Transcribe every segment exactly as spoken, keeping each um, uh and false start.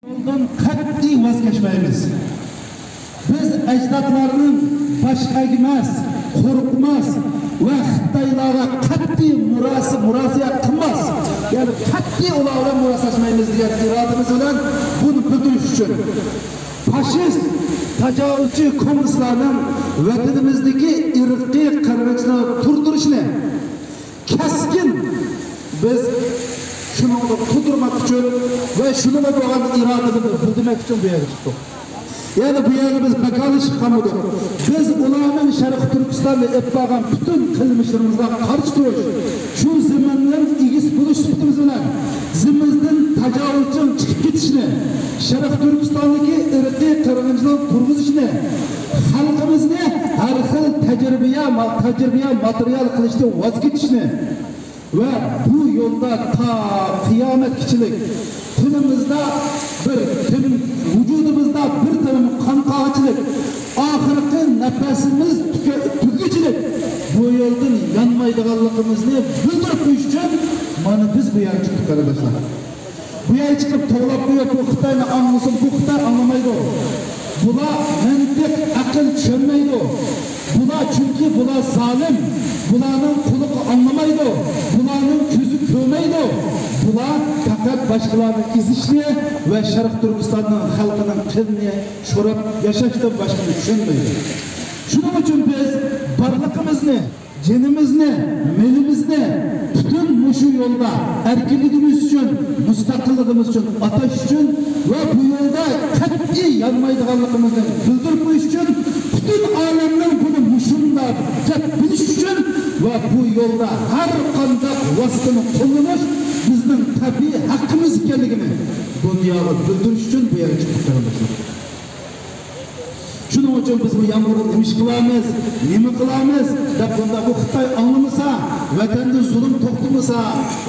يولدىن قەتئىي ۋاز كەچمەيمىز. بىز ئەجدادلارنىڭ باش ئەگمەس، قورقماس ۋە خىتايلارغا قەتئىي مۇراسى-، مۇراسىئەت قىلماس، يەنى قەتئىي ئۇلار بىلەن مۇراسىلەشمەيمىز دېگەن ئىرادىمىز بىلەن بۇنى بىلدۈرۈش ئۈچۈن، فاشىست، تاجاۋۇزچى كوممۇنىستلارنىڭ ۋەتىنىمىزدىكى ئىرقىي قىرغىنچىلىقنى تۇردۇرۇشىنى كەسكىن بىز شۇنىڭغا تۇردۇرماق ئۈچۈن ۋە شۇنىڭغا بولغان ئىرادىمىزنى بىلدۈرمەك ئۈچۈن بۇ يەرگە چىقتۇق. يەنى بۇ يەرگە بىز ۋاكالەتلىشىپ قالمىدۇق. بىز ئۇلارنىڭ شەرقىي تۈركىستاندا ئېلىپ بارغان پۈتۈن قىلمىشلىرىمىزغا قارشى تۇرۇش، شۇ زېمىننىڭ ئىگىسى بولۇش سۈپىتىمىز بىلەن زېمىنىمىزدىن تاجاۋۇزچىنىڭ چىقىپ كېتىشىنى، شەرقىي تۈركىستاندىكى ئىرقىي قىرغىنچىلىق تۇرغۇزۇشىنى، خەلقىمىزنى ھەر خىل تەجرىبىيە، تەجرىبىيە ماتېرىيال قىلىشتىن ۋاز كېچىشنى، ۋە بۇ يولدا تا قىيامەتكىچىلىك تېنىمىزدا بىر تېمىم، ۋۇجۇدىمىزدا بىر تېمىم قان قالغۇچىلىك، ئاخىرقى نەپەسىمىز تۈگە-، تۈگىگۈچىلىك بۇ يولدىن يانمايدىغانلىقىمىزنى بىلدۈرۈپ قويۇش ئۈچۈن مانا بىز بۇ يەرگە چىقتۇق، قېرىنداشلار. بۇ يەرگە چىقىپ توۋلاپ قويۇپ، بۇ خىتاينى ئاڭلىسۇن، بۇ خىتاي ئاڭلىمايدۇ. بۇلار مەنتىق، ئەقىل چۈشەنمەيدۇ. بۇلار، چۈنكى بۇلار زالىم، بۇلارنىڭ قۇلىقى ئاڭلىمايدۇ، بۇلارنىڭ كۆزى كۆرمەيدۇ. بۇلار پەقەت باشقىلارنى ئېزىشنى ۋە شەرقىي تۈركىستاننىڭ خەلقىنىڭ قېنىنى شوراپ ياشاشتىن باشقىنى چۈشەنمەيدۇ. شۇنىڭ ئۈچۈن بىز بارلىقىمىزنى، جېنىمىزنى، مېلىمىزنى، پۈتۈن مۇشۇ يولدا ئەركىنلىكىمىز ئۈچۈن، مۇستەقىللىقىمىز ئۈچۈن ئاتاش ئۈچۈن ۋە بۇ يولدا قەتئىي يانمايدىغانلىقىمىزنى بىلدۈرۈپ قويۇش ئۈچۈن پۈتۈن ئالەمنىڭ بۇنى مۇشۇنداق دەپ بىلىش ئۈچۈن ۋە بۇ يولدا ھەر قانداق ۋاسىتىنى قوللىنىش بىزنىڭ تەبىئىي ھەققىمىز ئىكەنلىكىنى دۇنياغا بىلدۈرۈش ئۈچۈن بۇ يەرگە چىقتۇق، قېرىنداشلار. شۇنىڭ ئۈچۈن بىز بۇ يامغۇردا نېمە ئىش قىلامىز، نېمە قىلامىز دەپ، بۇنداق بۇ خىتاي ئاڭلىمىسا، ۋەتەندە زۇلۇم توختىمىسا،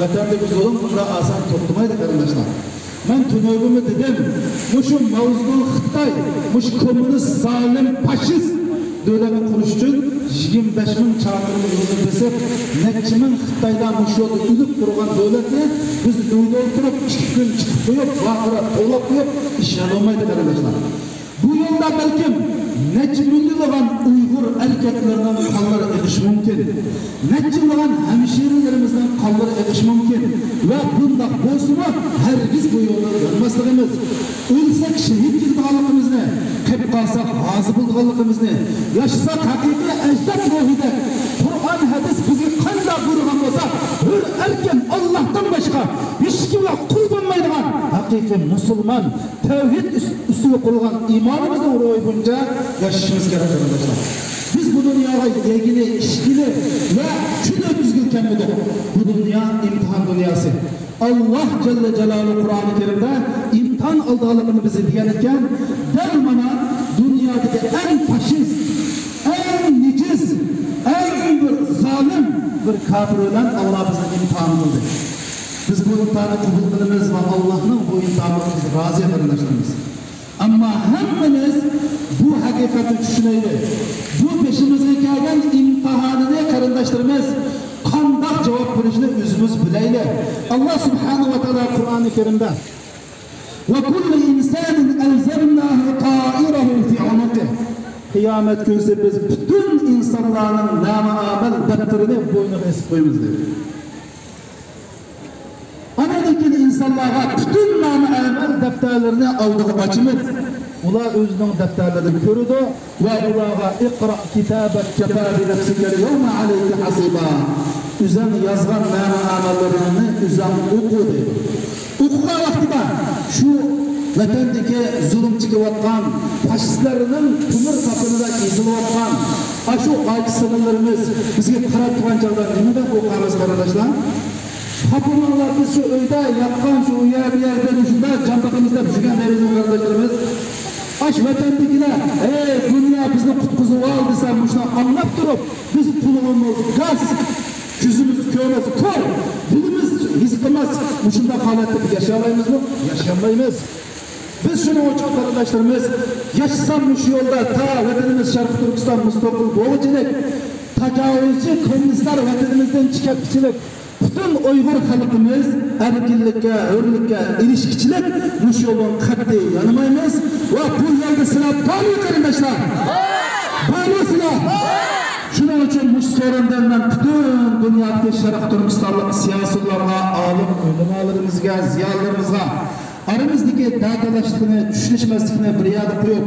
ۋەتەندىكى زۇلۇم بۇنداق ئاسان توختىمايدۇ، قېرىنداشلار. مەن تۈنۈگۈنمۇ دېدىم، مۇشۇ ماۋزېدۇڭ خىتاي، مۇشۇ كوممۇنىست، زالىم، فاشىست دۆلەتنى قۇرۇش ئۈچۈن يىگىرمە بەش مىڭ چاقىرىم يولنى بېسىپ، نەچچە مىڭ خىتايدا مۇشۇ يولدا ئۆلۈپ تۇرغان دۆلەتنى بىز ئۆيدە ئولتۇرۇپ ئىككى كۈن چىقىپ قويۇپ، ۋارقىراپ توۋلاپ قويۇپ ئىش يالىمايدۇ، قېرىنداشلار. بۇ يولدا بەلكىم نەچچە مىليونلىغان ئۇيغۇر ئەركەكلىرىنىڭ قانلىرى ئېقىشى مۇمكىن. نەچچە مىليونلىغان ھەمشىرىلىرىمىزنىڭ قانلىرى ئېقىشى مۇمكىن. ۋە بۇنداق بولسىمۇ، ھەرگىز بۇ يولدا يانماسلىقىمىز، ئۆلسەك شېھىت كېتىدىغانلىقىمىزنى، قېلىپ قالساق غازى بولىدىغانلىقىمىزنى، ياشىساق ھەقىقىي ئەجداد روھىدەك، قۇرئان، ھەدىس بىزگە قانداق بۇيرۇغان بولسا، ھۆر ئەركىن ئاللاھتىن باشقا ھېچكىمگە قۇل بولمايدىغان ھەقىقىي مۇسۇلمان، تەۋھىد ئۈس-، ئۈستىگە قۇرۇلغان ئىمانىمىزنىڭ روھى بويىچە ياشىشىمىز كېرەك، قېرىنداشلار. بىز بۇ دۇنياغا يېگىلى، ئىچكىلى ۋە كۈن ئۆتكۈزگىلى كەلمىدۇق. بۇ دۇنيا ئىمتىھان دۇنياسى. ئاللاھ جەللە جالالۇھۇ قۇرئانى كەرىمدە ئىمتىھان ئالىدىغانلىقىنى بىزگە دېگەن ئىكەن، دەل مانا دۇنيادىكى ئەڭ فاشىست، ئەڭ نىجىس، ئەڭ بىر زالىم بىر كاپىر بىلەن ئاللاھ بىزنى ئىمتىھان قىلدى. بىز بۇ ئىمتىھاننى قوبۇل قىلىمىز ۋە ئاللاھنىڭ بۇ ئىمتىھانىغا بىز رازى، قېرىنداشلىرىمىز. ئەمما ھەممىمىز بۇ ھەقىقەتنى چۈشىنەيلى. بۇ بېشىمىزغا كەلگەن ئىمتىھاننى، قېرىنداشلىرىمىز، قانداق جاۋاب بېرىشنى ئۆزىمىز بىلەيلى. ئاللاھ سۇبھانەھۇ ۋە تائالا قۇرئانى كەرىمدە، وكل إنسان ألزمناه طائره في عنقه. قىيامەت كۈنسى بىز پۈتۈن ئىنسانلارنىڭ نامە ئەمەل دەپتىرىنى بوينىغا ئېسىپ قويىمىز، دەيدۇ. ئاندىن كېيىن ئىنسانلارغا پۈتۈن نامە ئەمەل دەپتەرلىرىنى ئالدىغا ئاچىمىز. ئۇلار ئۆزىنىڭ دەپتەرلىرىنى كۆرىدۇ ۋە ئۇلارغا، اقرأ كتابك كفى بنفسك اليوم عليك حسيبا. ئۆزۈڭ يازغان نامە ئەمەللىرىڭنى ئۆزۈڭ ئوقۇ، دەيدۇ. ئوقۇغان ۋاقتىدا شۇ ۋەتەندىكى زۇلۇم چېكىۋاتقان، فاشىستلارنىڭ تۆمۈر تاپىنىدا ئېزىلىۋاتقان ئاشۇ ئاچا-سىڭىللىرىمىز بىزگە قاراپ تۇرغان چاغدا نېمە دەپ ئوقۇيمىز، قېرىنداشلار؟ خاپىماڭلار، بىز شۇ ئۆيدە ياتقان، شۇ ئۇ يەر، بۇ يەردە شۇنداق جان باقىمىز دەپ يۈرگەن دەيمىزمۇ، قېرىنداشلىرىمىز؟ ئاشۇ ۋەتەندىكىلەر، ئەي دۇنيا، بىزنى قۇتقۇزۇۋال دېسە، مۇشۇنى ئاڭلاپ تۇرۇپ، بىز قۇلىقىمىز گاس، كۆزىمىز كۆرمەس كور، دىلىمىز ھېس قىلماس، مۇشۇنداق ھالەتتە بىز ياشىيالايمىزمۇ؟ ياشىيالمايمىز. بىز شۇنىڭ ئۈچۈن، قېرىنداشلىرىمىز، ياشىسام مۇشۇ يولدا، تا ۋەتىنىمىز شەرقىي تۈركىستان مۇستەقىل بولغۇچىلىك، تاجاۋۇزچى كوممۇنىستلار ۋەتىنىمىزدىن چىقىپ كېتىشىلىك، پۇت پۈتۈن ئۇيغۇر خەلقىمىز ئەركىنلىككە، ھۆرلۈككە ئېرىشكۈچىلىك مۇشۇ يولدىن قەتئىي يانمايمىز. ۋە بۇ يولدا سىلەر بارمۇ قېرىنداشلار؟ بارمۇ سىلەر؟ شۇنىڭ ئۈچۈن مۇشۇ سورۇندىن مەن پۈتۈن دۇنيادىكى شەرقىي تۈركىستانلىق سىياسىيونلارغا، ئالىم ئۆلىمالىرىمىزغا، زىيالىيلىرىمىزغا، ئارىمىزدىكى دەتالاشلىقنى، چۈشىنىشمەسلىكنى بىر يەردە قويۇپ،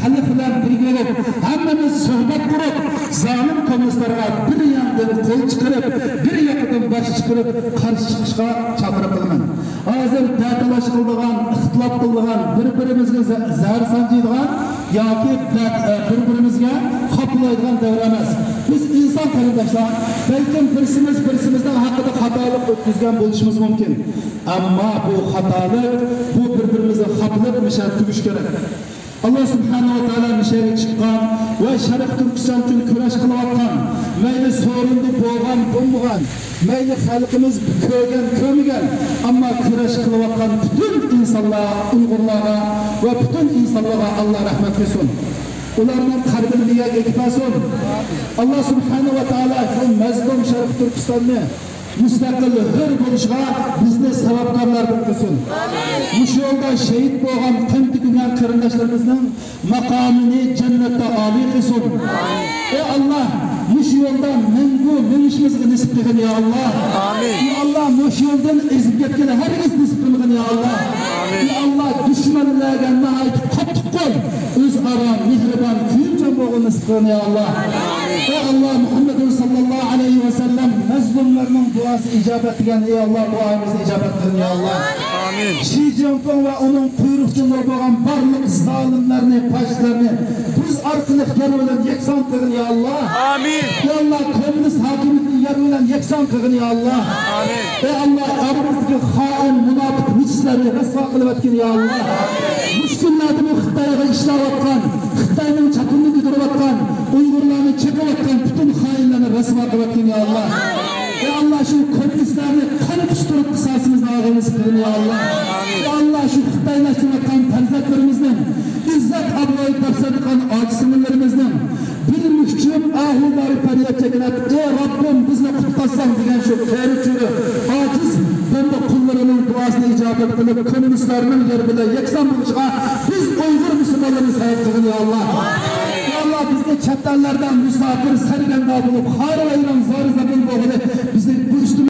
خەلق بىلەن بىرگە بولۇپ، ھەممىمىز سۆھبەت قۇرۇپ، زالىم كوممۇنىستلارغا بىر ياندىن قول چىقىرىپ، بىر ياقىدىن باش چىقىرىپ قارشى چىقىشقا چاقىرىق قىلىمەن. ھازىر دەتالاش قىلىدىغان، ئىختىلاپ قىلىدىغان، بىر-بىرىمىزگە زە-، زەھەر سانجىيدىغان ياكى بىر-، بىر-بىرىمىزگە خاپىلايدىغان دەۋر ئەمەس. بىز ئىنسان قېرىنداشلار، بەلكىم بىرسىمىز بىرسىمىزنىڭ ھەققىدە خاتالىق ئۆتكۈزگەن بولۇشىمىز مۇمكىن. ئەمما بۇ خاتالىق، بۇ بىر-بىرىمىزنى خاپىلىپ مىشەدە تۈگۈش كېرەك. ئاللا سۇبھانەھۇ ۋە تائالا مىشەگە چىققان ۋە شەرقىي تۈركىستان ئۈچۈن كۈرەش قىلىۋاتقان، مەيلى سورۇندا بولغان، بولمىغان، مەيلى خەلقىمىز كۆرگەن، كۆرمىگەن، ئەمما كۈرەش قىلىۋاتقان پۈتۈن ئىنسانلار، ئۇيغۇرلارغا ۋە پۈتۈن ئىنسانلارغا ئاللا رەھمەت قىلسۇن. ئۇلارنىڭ قەبرىنى بىيەك ئېكىتەرسۇن. ئاللا سۇبھانەھۇ ۋە تائالا شۇ مەزلۇم شەرقىي تۈركىستاننى مۇستەقىل، ھۆر بولۇشىغا بىزنى سەۋەبكارلاردىن قىلسۇن. مۇشۇ يولدا شېھىت بولغان، قان تۆكۈلگەن قېرىنداشلىرىمىزنىڭ ماقامىنى جەننەتتە ئالىي قىلسۇن. ئەي ئاللا، مۇشۇ يولدا مەڭگۈ مېڭىشىمىزغا نېسىپ قىلغىن، يا ئاللا. ئامىن. ئەي ئاللا، مۇشۇ يولدىن ئېزىپ كەتكىلى ھەرگىز نېسىپ قىلمىغىن، يا ئاللا. ئامىن. ئەي ئاللا، دۈشمەنلەرگە ناھايىتى قاتتىق قول، ئۆزئارا مېھرىبان، كۆيۈمچان بولغىنى نېسىپ قىلغىن، يا ئاللا. ئەي ئاللا، مۇھەممەدۇن ساللاللاھۇ ئەلەيھى ۋەسەللەم مەزلۇملارنىڭ دۇئاسى ئىجابەت دېگەن، ئەي ئاللا، دۇئايىمىزنى ئىجابەت قىلغىن، يا ئاللا. ئامىن. شى جىنپىڭ ۋە ئۇنىڭ قۇيرۇقچىلىرى بولغان بارلىق زالىملارنى، پاشىستلارنى بۇز ئارقىلىق يەر بىلەن يەكسان قىلغىن، يا ئاللا. ئامىن. يا ئاللا، كوممۇنىست ھاكىمىيىتىنى يەر بىلەن يەكسان قىلغىن، يا ئاللا. ئامىن. ئەي ئاللا، ئارىمىزدىكى خائىن، مۇناپىق، نىجىسلارنى رەسۋا قىلىۋەتكىن، يا ئاللا. مۇشۇ كۈنلەردىمۇ خىتايغا ئىشلەۋاتقان، خىتاينىڭ چاپىنىنى كۆتۈرۈۋاتقان، ئۇيغۇرلارنى چېقىۋاتقان پۈتۈن خائىنلارنى رەسۋا قىلىۋەتكىن، يا ئاللا. يا ئاللا، شۇ كوممۇنىستلارنى قان قۇستۇرۇپ قىساسىمىزنى ئالغىنى نېسىپ قىلغىن، يا ئاللا. يا ئاللا، شۇ خىتايلاشتۇرۇۋاتقان پەرزەنتلىرىمىزنىڭ، ئىززەت ئابرۇيىنى تاپسايدىغان ئاچا-سىڭىللىرىمىزنىڭ، بىلمىكچىم ئاھۇلارى پەرياد چېكىنىپ، ئى رەببىم، بىزنى قۇتقارساڭ دېگەن شۇ قېرى چۆرە، ئاجىز بەندە قۇللىرىنىڭ دۇئاسىنى ئىجابەت قىلىپ، كوممۇنىستلارنىڭ يەر بىلەن يەكسان بولۇشىغا بىز ئۇيغۇر مۇسۇلمانلىرىنى سەۋەب قىلغىن، يا ئاللا. يا ئاللا، بىزنى چەت ئەللەردە مۇساپىر، سەرگەردان بولۇپ، خار-ۋەيران، زار-زەبۇن بولغىلى، بىزنى بۇ ئۈستىمىز